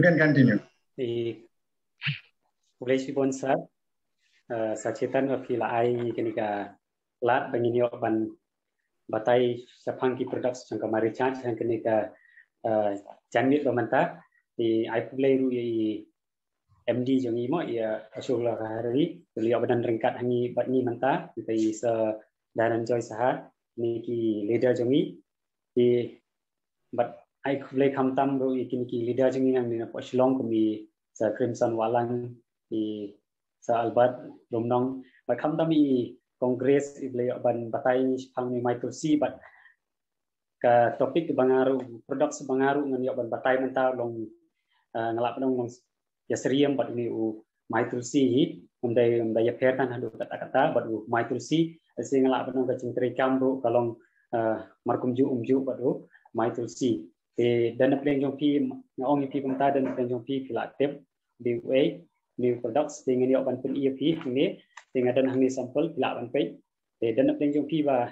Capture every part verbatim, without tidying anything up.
You can continue. Khublei shibun sir. Sa chitan ba phi la ai kane ka lad ba ngin ïoh ban batai shaphang ki products jong ka My Recharge ha kane ka janmiet ba mynta. Te ai khublei ruh ïa i M D jong ngi mo, ïa Ashok Lahari, u la ïoh ban don ryngkat ha ngi bad ngi mynta, te i Sir Dhananjoy Saha, ne ki leader jong ngi. Te bad ai khublei khamtam ruh ïa kine ki leader jong ngi nangne napoh Shillong kum i Sir Crimson Wahlang, i Sir Albert Lumnong, bad khamtam i Congress i ba la ïoh ban batai shaphang i My Tulsi, bad ka topic ba nga ruh, products ba nga ruh ngan ïoh ban batai mynta long, nga lah ban ong long ïasyriem bad une u My Tulsi hi, ym dei, ym dei ïapher tang haduh katta katta bad u My Tulsi. Lehse nga lah ban ong ka jingtreikam ruh ka long markumjuh umjuh bad u My Tulsi. Te don na pdeng jong phi, nga ong ïa phi mynta, don na pdeng jong phi, phi lah tip dei uei une u products, te ngan ïoh ban pyni ïa phi hangne. Te nga don hangne sample, phi lah ban peit. Te don na pdeng jong phi ba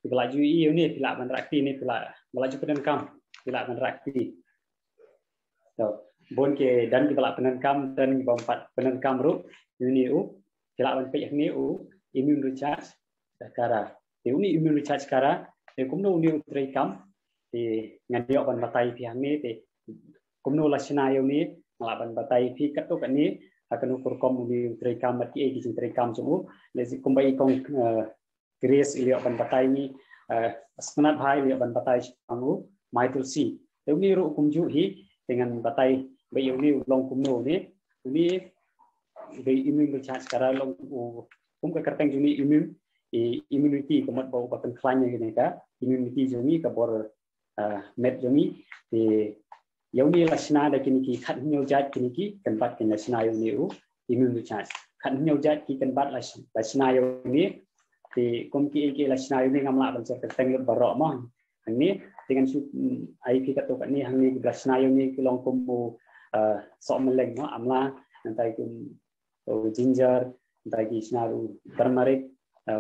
phi ba la ju ïohi une, phi lah ban rah kti ne, phi lah, ba la ju pyndonkam, phi lah ban rah kti. To, bun ki don ki ba la pyndonkam, don ki bym pat pyndonkam ruh ïa une u, phi lah ban peit hangne u Immune Recharge Kara. Te une Immune Recharge Kara, te kumno une u treikam, te ngan ïoh ban batai phi hangne, te kumno la shna ïa une, nga lah ban batai phi katto katne ha kano ka rukom une u treikam bad kiei ki jingtreikam jong u. Lehse kumba i Kong Grace i la ïoh ban batai ngi, sngewtynnat bha i la ïoh ban batai shaphang u My Tulsi. Te une ruh kumjuh hi, te ngan batai ba ïa une u long kumno une, une ba Immune Recharge Kara long u, kum ka kyrteng jong une immune, i immunity, ka mut ba u ba pynkhlaiñ ïa kane ka immunity jong ngi, ka bor met jong ngi. Te ïa une la shna da kine ki khathynñiew jait kine ki kynbat kin la shna ïa une u Immune Recharge. Khathynñiew jait ki kynbat la shna ïa une. Te kum kiei kiei la shna ïa une ngam lah ban sher kyrteng lut baroh mo. Hangne te ngan shu ai phi katto katne. Hangne ki ba la shna ïa une ki long kum u sohmylleng mo, amla, nangta kum u ginger, nangta ki shna u turmeric,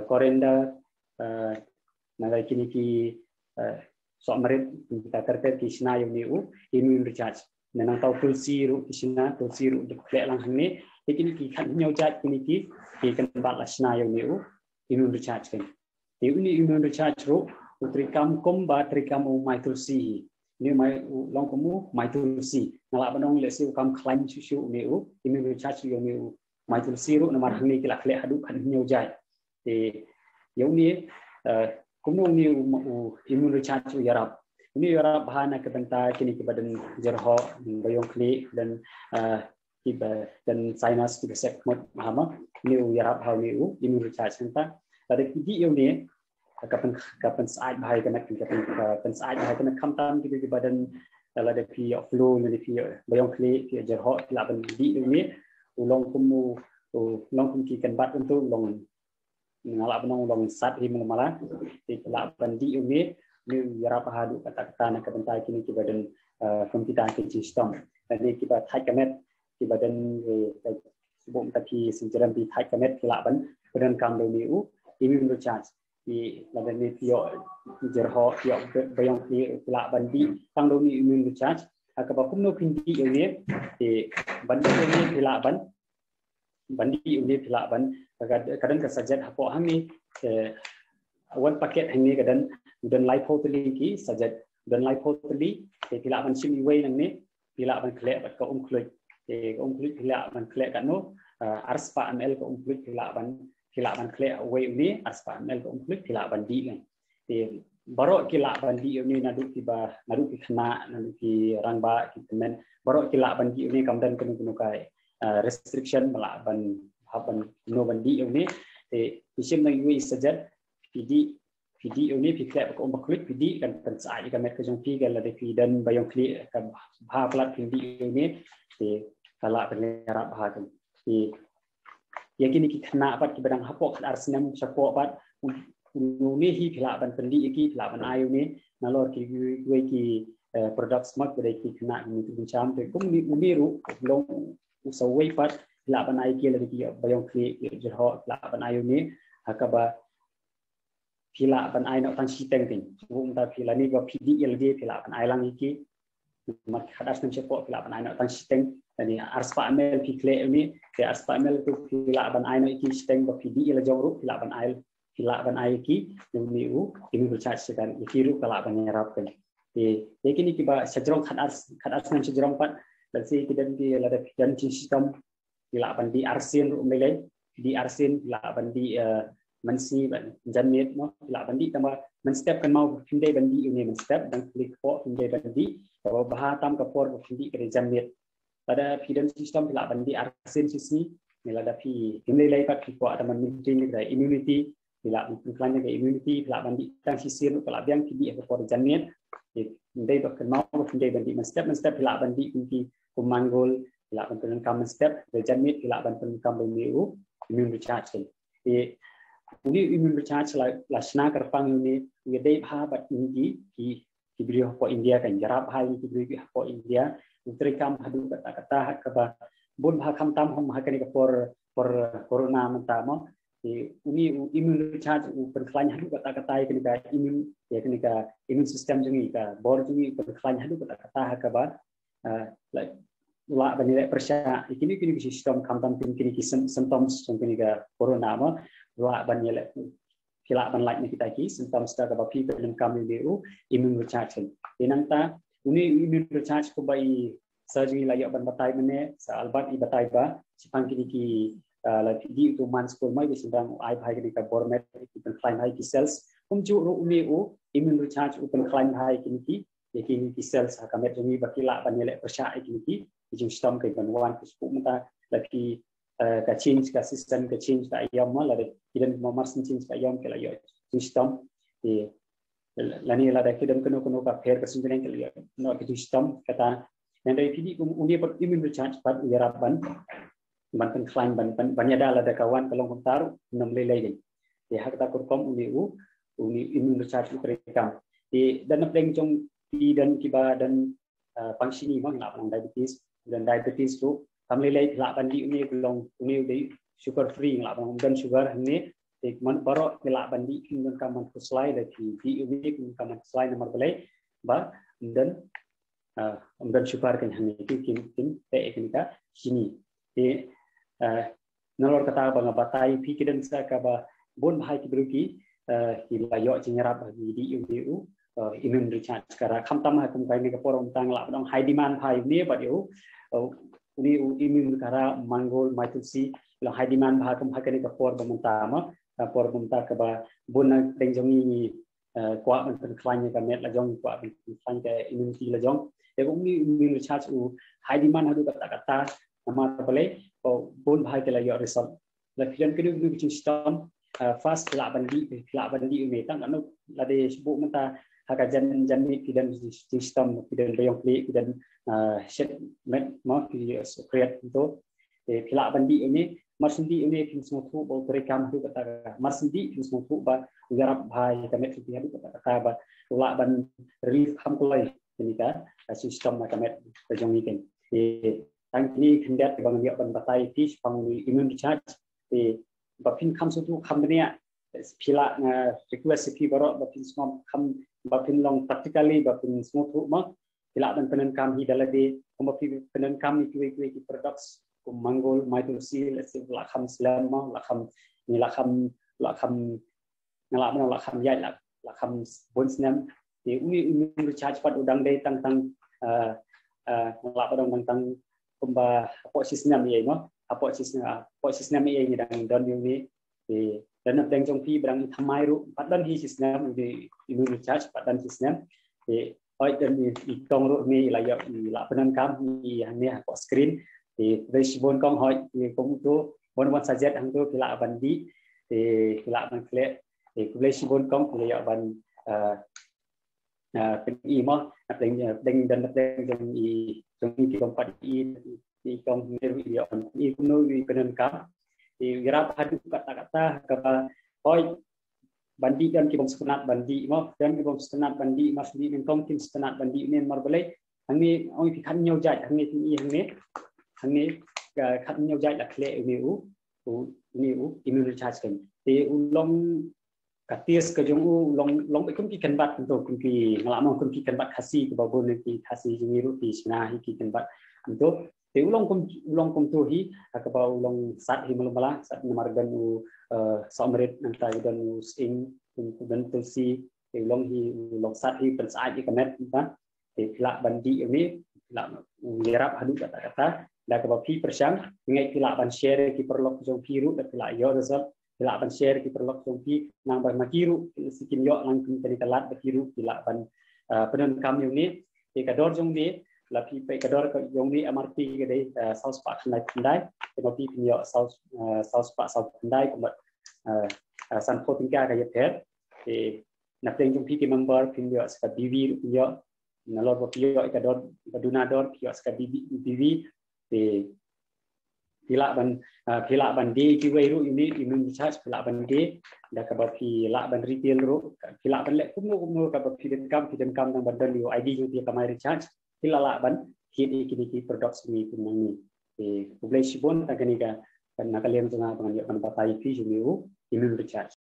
coriander, nangta kine ki sohmarit, kita ter ter ki shna ïa une u Immune Recharge. Nangta u Tulsi ruh ki shna, Tulsi ruh dep khleh lang hangne. Te kine ki khathynñiew jait kine ki, ki kynbat la shna ïa une u Immune Recharge kan. Te une Immune Recharge ruh u treikam kumba treikam u My Tulsi hi. Une u long kum u My Tulsi. Nga lah ban ong lehse u kam khlaiñ shuh shuh une u Immune Recharge ïa une u My Tulsi ruh namar hangne ki la khleh haduh khathynñiew jait. Te ïa une kumno une u Immune Recharge u ïarap. Une u ïarap bha na ka bynta kine ki ba don jyrhoh, ba ïong khlieh, don ki ba don sinus, ki ba sep khmut bha mo. Une u ïarap bha une u Immune Recharge. Nangta lada phi dih ïa une ka pyn, ka pynsyaid bha ïa ka met, ka pyn, ka pynsyaid bha ïa ka met khamtam ki ba don, lada phi ïoh flu, lada phi ïoh ba ïong khlieh, phi ïoh jyrhoh, phi lah ban dih ïa une. U long kum u, u long kum ki kynbat, u long, nga lah ban ong u long sat hi mala mala. Te phi lah ban dih ïa une, une u ïarap bha haduh katta katta na ka bynta kine ki ba don kum kita ki jingshitom. Lane ki ba thait ka met, ki ba don, eh, shu bun ta phi shu jrem phi thait ka met, phi lah ban pyndonkam da une u Immune Recharge. Te lada ne phi ïoh jyrhoh, phi ïoh ba ïong khlieh, phi lah ban dih tang da une u Immune Recharge. Ha kaba kumno phin dih ïa une, te ban dih ïa une phi lah ban, ban dih ïa une phi lah ban, ka, ka don ka sachet hapoh hangne, eh, one packet hangne ka don, don laiphew tylli ki sachet, don laiphew tylli, te phi lah ban shim iwei nangne, phi lah ban khleh bad ka umkhluit. Te ka umkhluit phi lah ban khleh katno, ah, arspah M L ka umkhluit phi lah ban, phi lah ban khleh uwei une, arspah M L ka umkhluit phi lah ban dih ngan. Te baroh ki lah ban dih une, naduh ki ba, naduh ki khynnah, naduh ki rangbah, ki tymmen, baroh ki lah ban dih une, kam don kano kano ka, ah, restriction ba lah ban, hap ban, kumno ban dih une. Te phi shim nang iwei i sachet, phi dih, phi dih une, phi khleh bad ka um ba khluit, phi dih, kan pynsyaid ïa ka met ka jong phi. Ka lada phi don ba ïong khlieh, ka bha palat phin dih une, te ka lah pynïarap bha kan. Te ïa kine ki khynnah pat ki ba dang hapoh khatar snem shapoh pat, u, une hi phi lah ban pyndih ïa ki, phi lah ban ai une, nalor kiwei ki, eh, products mo ba dei ki khynnah ki mut bun sham. Te kum une, une ruh long u sa uwei pat, phi lah ban ai ki lada ki ba ïong khlieh, ki jyrhoh, phi lah ban ai une. Ha kaba phi lah ban ai noh tang shiteng teng. Shu bun ta phi, lane ba phi dih ïa lade phi lah ban ai lang ïa ki. Namar khatar snem shapoh phi lah ban ai noh tang shiteng. Lane arspah ml phi khleh ïa une, te arspah ml tu phi lah ban ai noh ïa ki shiteng ba phi dih ïa la jong ruh phi lah ban ai, phi lah ban ai ïa ki, ïa une u immune recharge, te kan ïa ki ruh ka lah ban ïarap kan. Te ïa kine kiba shajrong khatar, khatar snem shajrong pat, let's say ki don ki, lada ki don jingshitom, ki lah ban dih arsien ruh ym lei lei, dih arsien, ki lah ban dih, eh, mynsngi, ban janmiet mo, ki lah ban dih, tangba mynstep kynmaw phim dei ban dih une mynstep, dang klik poh phim dei ban dih, kaba bha tam ka por ba phim dih ka dei janmiet. Lada phi don jingshitom phi lah ban dih arsien shi sngi, ne lada phi, phim lei lei pat phi kwah tang ban maintain ka immunity, phi lah ban pynkhlaiñ ka immunity, phi lah ban dih tang shisien ruh ka lah biang, phi dih ha ka por janmiet. Ym dei ba kynmaw ba phim dei ban dih mynstep, mynstep phi lah ban dih kum ki, kum mangrove, phi lah ban pyndonkam mynstep, ha janmiet phi lah ban pyndonkam ba une u immune recharge kan. Te une u immune recharge la, la shna kyrpang ïa une, u ïadei bha bad ïa ki, ki, ki briew hapoh India kan, ïarap bha ïa ki briew hapoh India, u treikam haduh katta katta ha kaba bun bha khamtam ha kane ka por, por corona mynta mo. Te une u immune recharge u pynkhlaiñ haduh katta katta ïa kane ka immune, ïa kane ka immune system jong ngi, ka bor jong ngi u pynkhlaiñ haduh katta katta ha kaba, ah, like, u lah ban ïaleh pyrshah ïa kine, kine ki shitom khamtam, kine, kine ki sym-, symptoms jong kane ka corona mo, u lah ban ïaleh, phi lah ban lait na kita ki symptoms da kaba phi pyndonkam ïa une u immune recharge. Te nangta une u immune recharge kumba i sir jong ngi la ïoh ban batai mynne, Sir Albert i batai ba shaphang kine ki, ah, la phi dih uto u man skul mo, ki shynrang u ai bha ïa kane ka bor met, ki pynkhlaiñ bha ïa ki cells. Kumjuh ruh une u immune recharge u pynkhlaiñ bha ïa kine ki, ïa kine ki cells ha ka met jong ngi ba ki lah ban ïaleh pyrshah ïa kine ki, ki jingshitom kiban wan, ki shu mynta la ki, eh, ka change ka season, ka change ka aïom mo, lada ki don mo, mar syn change ka aïom ki la ïoh jingshitom. Te lane lada ki don kano kano ka pher ka suiñ bneng ki la ïoh noh ki jingshitom, kata. Hynrei phi dih kum une pat immune recharge pat u ïarap ban, ban pynkhlaiñ, ban, ban, ban ïada lada ka wan ka long kumta ruh ym lei lei dei. Te ha kata ka rukom une u, une u immune recharge u treikam. Te don napdeng jong phi don kiba don, ah, pang shini mo, ngi lah ban ong diabetes, don diabetes ruh, kam lei lei phi lah ban dih une, ka long une u dei sugar free, ngi lah ban ong ym don sugar hangne. Te man baroh phi lah ban dih, phim donkam ban khuslai, lada phi dih une phim donkam ban khuslai, namar balei? Ba ym don, ah, ym don sugar kan hangne, ki, ki, ki, te kane ka shini. Te, ah, nalor kata ba nga batai phi, ki don sa kaba bun bha ki briew ki, eh, ki la ïoh jingïarap ha ki dih ïa une u, eh, immune recharge kara, khamtam ha kum kane ka por mynta nga lah ban ong high demand bha ïa une bad ïa u, eh, une u immune kara, mangrove, my tulsi, long high demand bha kum ha kane ka por ba mynta mo, ka por ba mynta kaba bun napdeng jong ngi, eh, kwah ban pynkhlaiñ ïa ka met la jong, kwah ban pynkhlaiñ ka immunity la jong. Te une u immune recharge u high demand haduh katta katta, namar balei? Ba bun bha ki la ïoh result. La phi don kano kano ka jingshitom, ah, first phi lah ban dih, phi lah ban dih une, tang kano lada shu buh mynta ha ka jan, janmiet phi don jingshitom, phi don ba ïong khlieh, phi don, ah, shet met mo, phi, eh, sukriat to. Te phi lah ban dih une, mar syn dih une phin sngewthuh ba u treikam haduh katta, mar syn dih phin sngewthuh ba u ïarap bha ïa ka met jong phi haduh katta katta, ba u lah ban relief kham kloi kane ka, ka jingshitom na ka met ka jong ngi kan. Te tang kine khyndiat ba ngan ïoh ban batai ïa phi shaphang une u immune recharge. Te ba phin kham sngewthuh kham bniah, phi lah, nga request ïa phi baroh ba phin sngewkham, ba phin long practically, ba phin sngewthuh mo. Phi lah ban pyndonkam hi da lade, kumba phi pyndonkam ïa kiwei kiwei ki products kum mangrove, my tulsi, let's say, la kham slem mo, la kham, ngi la kham, la kham, nga lah ban ong la kham ïaid, la, la kham bun snem. Te une u immune recharge pat u dang dei tang tang, eh, eh, nga lah ban ong tang tang kumba hapoh shi snem ïa mo, hapoh shi snem, hapoh shi snem ïa ngi dang don ïa une. Te don napdeng jong phi ba dang i thymmai ruh pat don hi shi snem, une u immune recharge pat don shi snem. Te hooid don i, i kong ruh ne i la ïoh, i la pyndonkam, i hangne hapoh screen. Te khublei shibun kong, hooid, i kong uto, bun bun sa jet hangto phi lah ban dih, te phi lah ban khleh. Te khublei shibun kong, phi la ïoh ban, ah, ah, pyni mo, napdeng, ah, deng, don napdeng jong i, jong i ki kong pat i, i kong ne ruh i ïoh ban pyni kumno i pyndonkam. I ïarap haduh katta katta kaba, hooid, ban dih don ki bym sngewtynnat ban dih mo, don ki bym sngewtynnat ban dih, mar shu dih nyngkong kim sngewtynnat ban dih, namar balei? Hangne ong phi khathynñiew jait, hangne phi i hangne, hangne, ah, khathynñiew jait la khleh une u, u, une u immune recharge kan. Te u long ka taste ka jong u long long kum ki kynbat kumto, kum ki, nga lah ong kum ki kynbat Khasi kaba bun ki Khasi jong ngi ruh ki shna hi ki kynbat kumto. Te u long kum, u long kumto hi ha kaba u long sat hi malu mala, sat namar don u, eh, sohmarit, nangta don u sting, don tulsi. Te u long hi, u long sat hi pynsah ïa ka met, nangta te phi lah ban dih ïa une, phi lah ban ïarap haduh katta katta. Da kaba phi pyrshang, nga ngeit phi lah ban share ki paralok jong phi ruh, da phi lah ïoh result, phi lah ban share ki paralok jong phi, nang ba ma ki ruh, ki kin ïoh lang kum kane ka lad ba ki ruh, phi lah ban, ah, pyndonkam ïa une. Te ka dor jong une, la phi peit ka dor ka jong une M R P ka dei, ah, saw spah khyndai phew khyndai, te ma phi phin ïoh saw, ah, saw spah saw phew khyndai, kumba, ah, ah, sanphew tyngka ka ïapher. Te na pdeng jong phi ki member phin ïoh sa ka B V ruh phin ïoh, nalor ba phi ïoh ïa ka dor, ka duna dor, phi ïoh sa ka B V, B V, te phi lah ban, ah, phi lah ban die kiwei ruh ïa une immune recharge, phi lah ban die, da kaba phi lah ban refill ruh, phi lah ban leh kumno kumno kaba phi donkam, phi donkam nang ban don ïa u I D jong phi ka My Recharge, phi lah lah ban thied ïa kine ki products jong ngi kum nangne. Te khublei shibun, tang kane ka, ka na ka liang jong nga ba ngan ïoh ban batai ïa phi jong une u immune recharge.